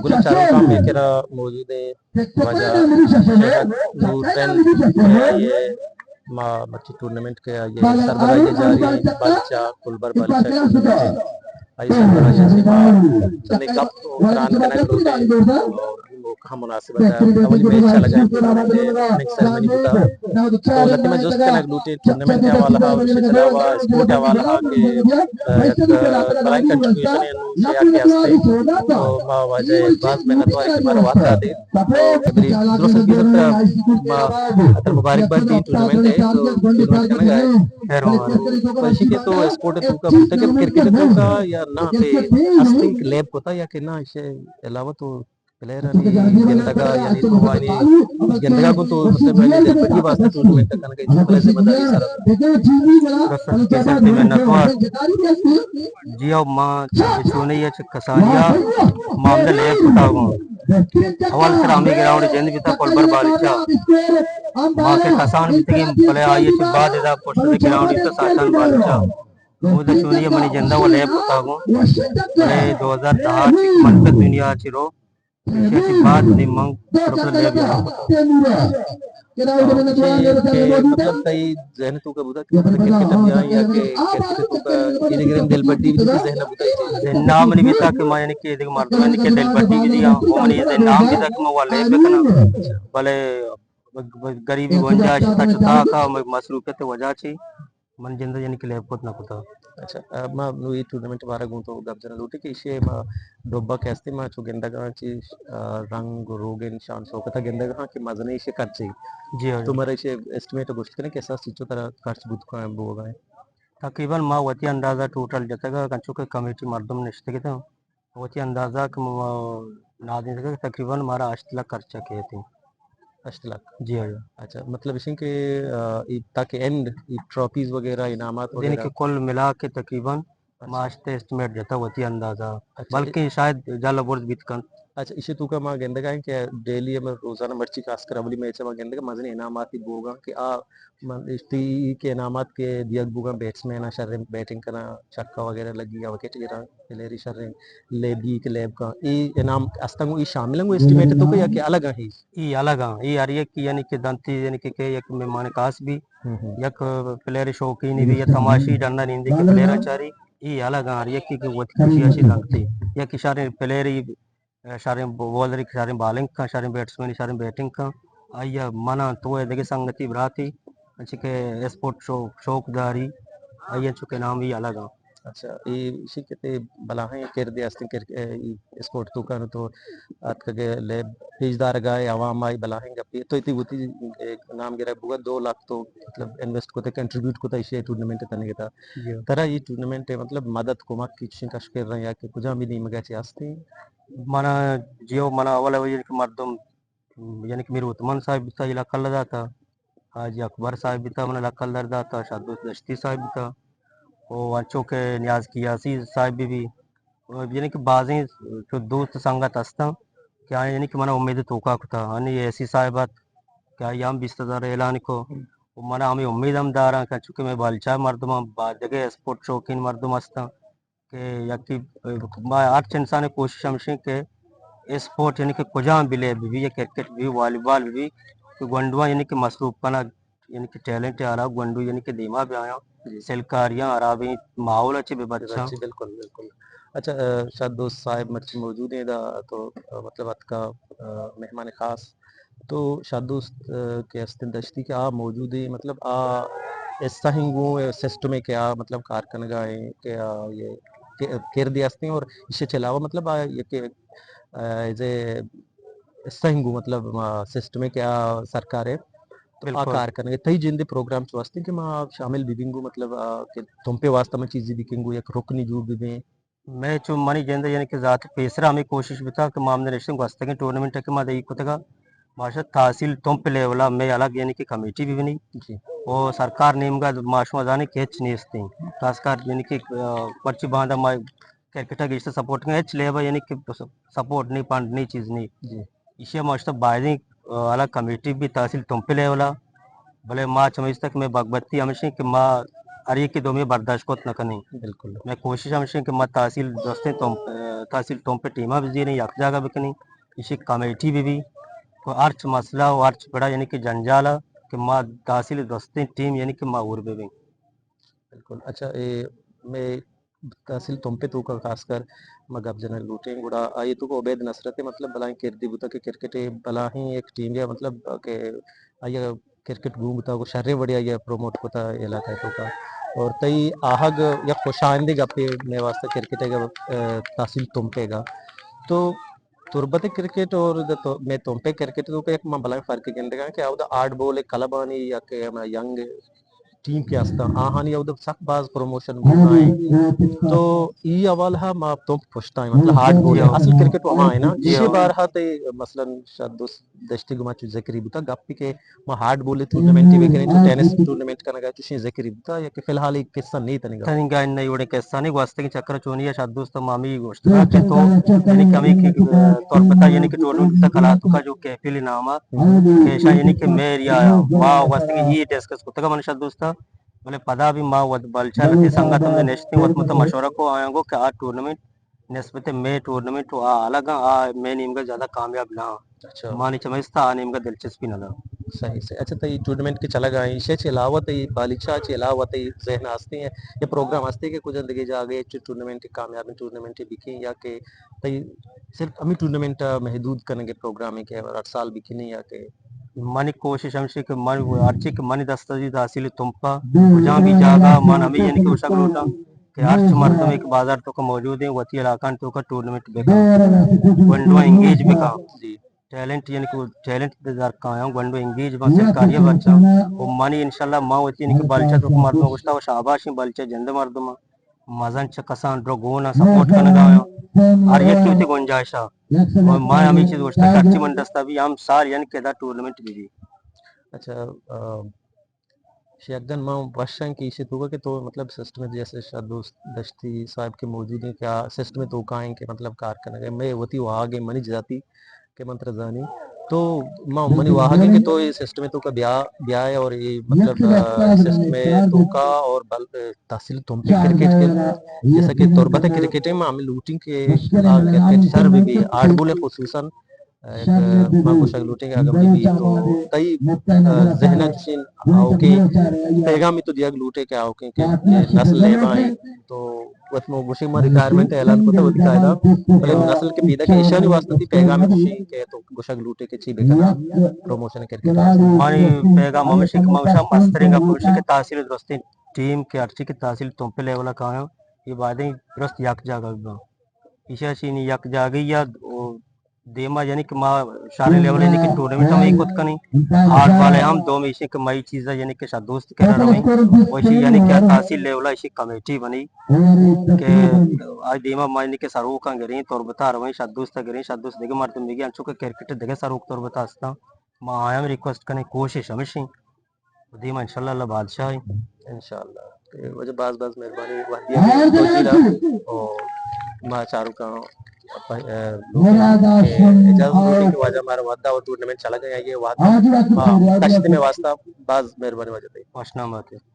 گڑا چاروکاں مئے کرا موجود ایں واجہ شہد نور پن، کہ آئی ءَ ما مرچی ٹورنامنٹ کہ آئی ءِ سربراہی ءَ جاری ایں، بالچہ، کلبر بالچہ ٹورنامنٹ ءِ آئی ءِ سربراہی ءَ چہ ما چندے گپ ءُ تران کنگ لوٹ ایں اور ہمے موقع ءِ مناسبت ءَ اولی میچ چلگ ءَ ایں ٹورنامنٹ ءِ، اوپننگ سیریمنی بوتا۔ تو لہتے ما جست کنگ لوٹ ایں ٹورنامنٹ ءِ حوالہ ءَ اور ایشی ءِ علاوہ اسپورٹ ءِ حوالہ ءَ کہ، آ، یک، آ، بلاہیں کنٹریبیوشن انوں شے ءَ کہ ہست ایں۔ تو ما واجہ ءِ باز منت وار ایں کہ مارا وھد دات ایں۔ تو قدرے درست حقیقت ءَ ما ترا مبارک بات دیں ٹورنامنٹ ءِ، تو ٹورنامنٹ کنگ ءَ ئے۔ خیر مبارک۔ تو ایشی کہ تو اسپورٹ ءِ توکا بوتگ ئے، کرکٹ ءِ توکا یا نہ، تئی ہستیں لیب کتا یا کہ نہ، ایشی ءِ علاوہ تو پلیئرانی گندگ ءَ، یعنی تو آوانی گندگ ءَ گوں تو مطلب یعنی دلبڈی ءِ واستہ ٹورنامنٹ کنگ ءَ، بلے ذمہ داری سر ءَ۔ درست کیسر تئی منت وار۔ جی ہو، ما چہ چونی ءَ چہ کسانی ءَ ما ہمدا لیب کتا گوں۔ اول سر ہمے گراؤنڈ ءِ جند بیتا کلبر بالچہ۔ ما کہ کسان بیتگیں، بلے آئی ءَ چہ بعد ادا پشت ءَ گراؤنڈ بیتا ساچان بالچہ۔ اودا چونی ءَ منی جند ءَ وہ لیب کتا گوں۔ بلے دو ہزار دہ ءَ چہ من پہ دنیا ءَ چہ رو ایشی ءَ چہ بعد نی من پروفیشنل لیب ءَ کتا۔ تو چی کہ مطلب تئی ذہن ءِ توکا بوتا کہ مطلب کرکٹ ءَ بیاں یا کہ کرکٹ ءِ توکا اے دگریں دلبڈی بھی تئی ذہن ءَ بوتا؟ ذہن ءَ منی بیتا کہ ما یعنی کہ دگہ مردم یعنی کہ دلبڈی بھی دیاں، وہ منی ذہن ءَ ہم بیتا کہ ما وہ لیب بکناں۔ بلے غریبی گنجائش تچ تاکا مصروفیت وجہ چی من جند ءَ یعنی کہ لیب کت نہ کتا۔ اچھا، آ، ما نوں اے ٹورنامنٹ ءِ بارہ ءَ گوں تو گپ جنگ لوٹیں کہ ایشی ءَ ما ڈوبا کہ ہستیں، ما چو گندگ ءَ آں چی، آ، رنگ ءُ روگن شان شوکت ءَ گندگ ءَ آں کہ مزنیں ایشی ءِ خرچے۔ جی ہاں، تو جی۔ مارا ایشی ءِ اسٹیمیٹ گوشت کنے کہ اساس چیچو ترا خرچ بوت کن بوگ ءَ ایں؟ تقریباً ما وتی اندازہ ٹوٹل جتگ ءَ، انچو کہ کمیٹی مردم نشتگ اتاں۔ وتی اندازہ کہ ما نادینتگ کہ تقریباً مارا ہشت لکھ خرچہ کیت۔ ہشت لکھ؟ جی ہاں، جی۔ اچھا، مطلب اش انت کہ، آ، اے تاکہ اینڈ، اے ٹرافیز وغیرہ، انعامات یعنی وغیرہ؟ کہ کل ملا کے تقریباً اچھا۔ ما ہشت اسٹیمیٹ جتا وتی اندازہ، اچھا۔ بلکہ شاید جل برز بیت کنت۔ اچھا، ایشی توکا ما گندگا ایں کہ ڈیلی ہمے روزانہ مرچی خاص کر اولی میچ ءَ ما گندگا مزنیں انعاماتی بوگاں کہ آ من اشتی کہ انعامات کہ دیگ بوگاں بیٹسمین ءَ شریں بیٹنگ کناں، چھکا وغیرہ لگی یا وکٹ گراں، پلیئری شریں لیبی کہ لیب کن، اے انعام استاں گوں اے شامل ایں گوں اسٹیمیٹ ءِ توکا یا کہ الگ ایں؟ اے الگ ایں، اے ہر یک یعنی کہ دنتی یعنی کہ، کہ یک مہمان خاص بھی، ہم ہم۔ یک پلیئر شوقینی بھی یا تماشی ڈنڈا نیندی کہ پلیئر چاری، اے الگ ایں، ہر یک کہ وت خوشی اشی دنتی، یک شریں پلیئری شریں بولر، شریں بالنگ کن، شریں بیٹسمین، شریں بیٹنگ کن، آئی ءَ من آں، تو ئے، دگہ سنگتی براتی، انچو کہ اسپورٹ شوق، شوق داری، آئی ءَ انچو کہ نام ای الگ آں۔ اچھا، اے ایشی کہ تئی بلاہیں کردے ہستیں کرک-، اے، ای اسپورٹ توکا نوں تو آتکگ ئے لیب پیش دارگا ئے عوام ءَ، اے بلاہیں گپے۔ تو تئی وتی، اے، نام گرگ بوگا دو لاکھ تو مطلب انویسٹ کتا، کنٹریبیوٹ کتا ایشی ٹورنامنٹ ءِ تنگتا۔ جی۔ ترا اے ٹورنامنٹ ءِ مطلب مدد کمک کی چشیں کش کر رہے یا کہ کجام بھی نیمگا چہ ہستیں؟ منا جیو، منا اول اولی کہ مردم، یعنی کہ میر عثمان صاحب بیتا، اے لکل داتا، حاجی اکبر صاحب بیتا، منا لکل در داتا، شاہ دوست دشتی صاحب بیتا، او انچو کہ نیاز کیاسی صاحب بھی، بھی، او یعنی کہ بازیں چو دوست سنگت ہستاں کہ آیاں یعنی کہ منا امید توکا کتا، انی ایسی صاحب ات کہ آئی ہم بیست ہزار اعلان کو، و منا ہمیں امید ہم داراں کہ چونکہ میں بالچا مردم ہم با دگہ اسپورٹ شوقین مردم ہستاں، کہ یکی ما ہرچ انسان ءِ کوشش ہمشیں کہ اسپورٹ یعنی کہ کجام بلے بہ بی یا کرکٹ بہ بی، والی بال بہ بی، کہ گونڈواں یعنی کہ مصروف کنگ، یعنی کہ ٹیلنٹ ءِ آرا گونڈو یعنی کہ دیما بیایاں، جی۔ سلکاریاں، ہرابیں ماحول ءَ چہ بہ بچاں۔ جی، بالکل، بالکل۔ اچھا، آ، شاد دوست صاحب مرچی موجود ایں ادا، تو، آ، مطلب اتکا، آ، مہمان خاص تو شاد دوست، آ، کہ ہستیں دشتی کہ آ موجود ایں، مطلب آ حصہ ایں گوں سسٹم ءِ کہ آ مطلب کار کنگا ایں کہ آ یہ کہ-، کردے ہستیں اور ایشی چہ علاوہ مطلب آ یہ کہ، آ، ایز اے حصہ ایں گوں مطلب ما سسٹم ءِ کہ آ سرکار ءِ تو آ بالکل۔ کار کنگے۔ تئی جند ءِ پروگرام چو ہستیں کہ ما شامل بہ بیں گوں مطلب آ کہ تمپے واسطہ ما چیزی بہ کیں گوں یک رکنے جوڑ بہ بیں۔ مئے چو منی جند ءَ یعنی کہ ذاتی پیسرا ہمے کوشش بوتا کہ ما ہمدا نشتیں گوستگیں ٹورنامنٹ ءَ کہ ما دگہ کتگا، ماشاءاللہ تحصیل تمپ لیول ءَ مئے الگ یعنی کہ کمیٹی بہ بنی۔ جی۔ او سرکار نیمگا ما شما زانیں کہ ہچ نیستیں۔ خاص کر یعنی کہ، آ، مرچی باندا ما کرکٹ ءَ گیشتر سپورٹ کنیں، ہچ لیول ءَ یعنی کہ سپورٹ نہیں، فنڈ نہیں، چیز نہیں۔ جی۔ ایشی ءَ ما اشتہ بایدیں، آ، الگ کمیٹی بہ بی تحصیل تمپ لیول ءَ۔ بلے ما چمیشتہ کہ مئے بگبتی ہمیشیں کہ ما ہر یکے دومی برداشت کت نہ کنیں۔ بالکل۔ مئے کوشش ہمیش انت کہ ما تحصیل درستیں تمپ، تحصیل تمپ ءِ ٹیم ءَ بزیریں، یک جاگہ بکنیں، ایشی کمیٹی بہ بی، تو ہرچ مسئلہ و ہرچ پڑا یعنی کہ جنجال ءَ کہ ما تحصیل درستیں ٹیم یعنی کہ ما ہور بہ بیں۔ بالکل۔ اچھا، اے مئے تحصیل تمپ ءِ توکا خاص کر ما گپ جنگ لوٹیں، گڑا آئی ءِ توکا عبید نصرت ءِ مطلب بلاہیں کردے بوتا کہ کرکٹ ءِ بلاہیں یک ٹیمے ءَ مطلب کہ آئی ءَ کرکٹ گون بوتا، گوں شریں وڑے آئی ءَ پروموٹ کتا علاقہ ءِ توکا۔ اور تئی آہگ یک خوش آئندیں گپے مئے واسطہ کرکٹ ءِ گپ، ءَ، تحصیل تمپ ءِ گپ۔ تو تربت ءِ کرکٹ اور د-، تو-، مئے تمپ ءِ کرکٹ ءِ توکا یک ما بلاہیں فرق گندگاں کہ اودا ہارڈ بال ءِ کلبانی یا کہ ہما ینگ ٹیم کہ ہستاں، آہانی اودا سک باز پروموشن بوتگ۔ تو ای حوالہ ءَ ما تمپ پشتا ایں، مطلب ہارڈ بال ءِ اصل کرکٹ ہما ہے نا، جی ایشی ہاں۔ بارہ ءَ تئی مثلاً شاید دوست دشتی گما چو ذکری بوتا گپی کہ ما ہارڈ بال ءِ ٹورنامنٹ بکنیں، چو ٹینس ٹورنامنٹ کنگا، چوشیں ذکری بوتا یا کہ فی الحال ایک قصہ نہیں تنگا؟ تنگا نہیں، وڑے قصہ نہیں، گوستگیں چکر چونی ہے، شاید دوست مامی گوشت کہ تو یعنی کہ ہمیں کہ تربتا یعنی کہ ٹورنامنٹ تک کلا تو کا جو کیفیل نام ہے کہ ایشاں یعنی کہ مئے ایریا ءَ ما واسطے کہ یہ ڈسکس کتگ من شاید دوستا، بلے پدا بھی ما وت بلچا لتی سنگت ہم نشتیں، وت مت مشورہ کو آیاں گو کہ آ ٹورنامنٹ نسبت مئے ٹورنامنٹ و آ الگ آ، مئے نیمگا زیادہ کامیاب نہ آ۔ اچھا۔ مانی چمیستا آ نیمگا دلچسپی نہ دا۔ صحیح، صحیح۔ اچھا، تئی ٹورنامنٹ کہ چلگا ایں، ایشی چہ علاوہ تئی بالیچا چہ علاوہ تئی ذہن ہستے ہیں یا پروگرام ہستے کہ کجا دگہ جاگہ چہ ٹورنامنٹ کامیابیں ٹورنامنٹ بکیں یا کہ تئی صرف ہمیں ٹورنامنٹ ءَ محدود کنگ ءِ پروگرام ہے کہ ہر سال بکنی یا کہ؟ منی کوشش ہمشی کہ من ہرچی کہ منی دست ءَ تحصیل تمپا کجام بھی جاگہ من ہمیں یعنی کہ گوشگ لوٹاں کہ ہرچ مردم ایک بازار توکا موجود ہیں وتی علاقہ توکا ٹورنامنٹ بکا، گونڈو انگیج بکا۔ جی۔ ٹیلنٹ یعنی کہ ٹیلنٹ در کایاں گونڈو انگیج بن سرکاری بچا۔ و منی انشاءاللہ ما وتی یعنی کہ بلچا توکا مردم گوشتا و شاباشیں بلچا جند مردم مزن چہ کسان درو گون ءَ سپورٹ کنگ ءَ آیاں۔ ہر یکے وتی گنجائش ءَ۔ اور ما ہمیں چیز گوشتگ کہ ہرچی من دستا بھی ہم سال یعنی کہ ادا ٹورنامنٹ بھی بھی۔ اچھا، آ، شیخ جان، ما وشاں کہ ایشی توکا کہ تو مطلب سسٹم جیسے شاہ دوست دشتی صاحب کے موجود ہیں کہ آ سسٹم توکا ہیں کہ مطلب کار کنگ ءَ۔ میں وتی واہگ منی جاتی کہ من ترا زانی۔ تو ما منی واہگ کہ تو یہ سسٹم توکا بیا، بیا ہے اور یہ مطلب، آ، سسٹم توکا اور بل-، آ، تحصیل تمپ ءِ کرکٹ کے، جیسا کہ تربت ءِ کرکٹ ہے، ما ہمیں لوٹیں کہ آ کرکٹ شر بھی بھی، آرٹ بول ہے خصوصاً، آ، ایک، آ، ما گوشگ لوٹیں کہ اگر بھی بھی تو تئی، آ، ذہن چشین آؤکیں پیغامی تو دیگ لوٹے کہ آؤکیں کہ یہ نسل لیبا ہیں تو وت مو گوشے ما ریٹائرمنٹ اعلان کتا وتی قاعدہ، بلے نسل کے پیدا کہ ایشانی واسطہ تئی پیغام چشی کہ تو گوشگ لوٹے کہ چی بکنا پروموشن کرکٹ؟ منی پیغام ہمیش کہ من گوشاں مستریں گپ ہمیش کہ تحصیل درستیں ٹیم کہ ہرچی کہ تحصیل تمپ لیول کایاں، یہ بایدیں درست یک جاگہ بباں۔ ایشی چینی یک جاگہ یا دیما یعنی کہ ما شہری لیول یعنی کہ ٹورنامنٹ ہم ایک کت کنی، آرٹ بال ہم دوم ایشی کہ مئی چیزا یعنی کہ شاہ دوست کرا رویں، و ایشی یعنی کہ تحصیل لیول ایشی کمیٹی بنی کہ آئی دیما ما یعنی کہ سروکاں گریں، تربتا رویں، شاہ دوست گریں، شاہ دوست دیگہ مردم دیگہ انچو کہ کرکٹ دیگہ سروک تربتا ہستاں، ما آیاں ریکویسٹ کنیں، کوشش ہمیشیں۔ و دیما انشاءاللہ اللہ بادشاہ ہیں۔ انشاءاللہ۔ کہ واجہ باز باز مہربانی وہدی ہمیں توجیہ دا۔ او ما چاروکاں، اہ، لوٹیں کہ اجازت لوٹیں کہ واجہ ہمارا وہدا و ٹورنامنٹ چلا گیا یہ وہدا۔ ما کشت میں واسطہ باز مہربانی واجہ تئی۔ وشنام بات ہے۔